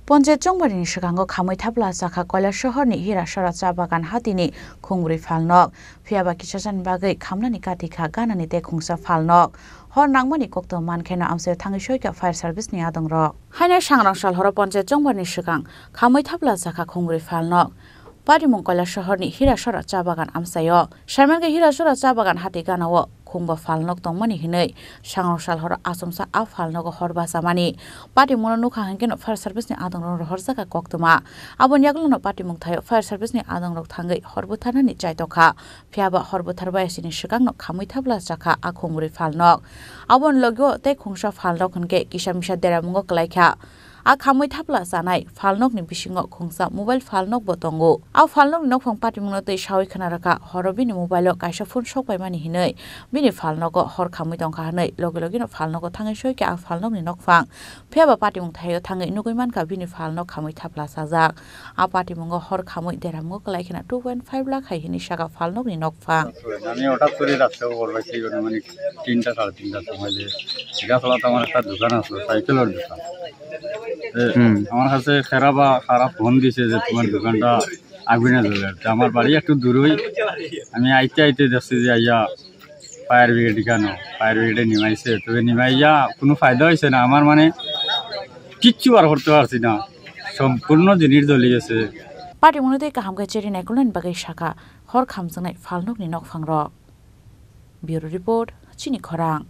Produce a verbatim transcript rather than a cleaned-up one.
Ponchayat chongbarini swkango khamwi thapla chakha Koilasahorni Hirasora cha bagan hatini khungbrwi phalnok. Phiyaba kisachani bagwi khamnani katikha ganani tei khungsa phalnok. Hor nangmani koktwma mankheno amchaio thangwi soikha fire service ni adongrok. Haino sangrong sal horo ponchayat chongbarini swkang khamwi thapla chakha khungbrwi phalnok. Patimung Koilasahorni Hirasora cha bagan amchaio. Saimankhe Hirasora cha bagan hati ganao khungba phalnok tongmani hinwi sangrong sal horo achomsa a phalnogo hor bachamani. Patimungno nukha hinkhe no fire service ni adongrok rohorjakha koktwma. Aboni yagulono patimung thaio fire service ni adongrok thangwi hor butharnani chaitokha. Phiyaba hor buthar bayasini swkangno khamwi thapla chakha a khungbrwi phalnok. Aboni logio tei khungsa phalnok hinkhe kisa misa deramungo kwlaikha. A khamwi thapla chanai phalnokni bisingo khungsa mobile phalnokbo tongo. A phalnokni nokphang patimungno twi sawi khna rwkha, horo bini mobile-o kaisa phone sokpaimani hinwi bini phalnogo hor khamwi tongkha hwnwi logi logino phalnogo thangwi soikha a phalnokni nokphang. Phiyaba patimung thaio thangwi nugwi mankha bini phalnok khamwi thapla chajak. A patimungo hor khamwi deramungo kwlai kheno two point five lakh hai hwnwi saka phalnokni nokphang. আমি হঠাৎ করে রাস্তা ওভার পাইছি, মানে তিনটা সাড়ে তিনটার সময় যে গাছতলাতে আমার একটা দোকান আছে, সাইকেলের দোকান। এ, হুম। আমার কাছে খেরা বা খারাপ ফোন দিছে যে তোমার দোকানটা আগুনে জ্বলে। তো আমার বাড়ি একটু দূরই, আমি আইতে আইতে দেখছি যে আইয়া ফায়ার ব্রিগেড কেন, ফায়ার ব্রিগেডে নিমাইছে, তবে নিমাইয়া কোনো ফায়দা হয়েছে না। আমার মানে কিচ্ছু আর করতে পারছি না, সম্পূর্ণ জিনিস জ্বলি গেছে। Patimungno tei kaham khe cheri naikolnani bagwi saka hor khamjaknai phalnokni nokphangrok. Bureau Report, Chini Khorang.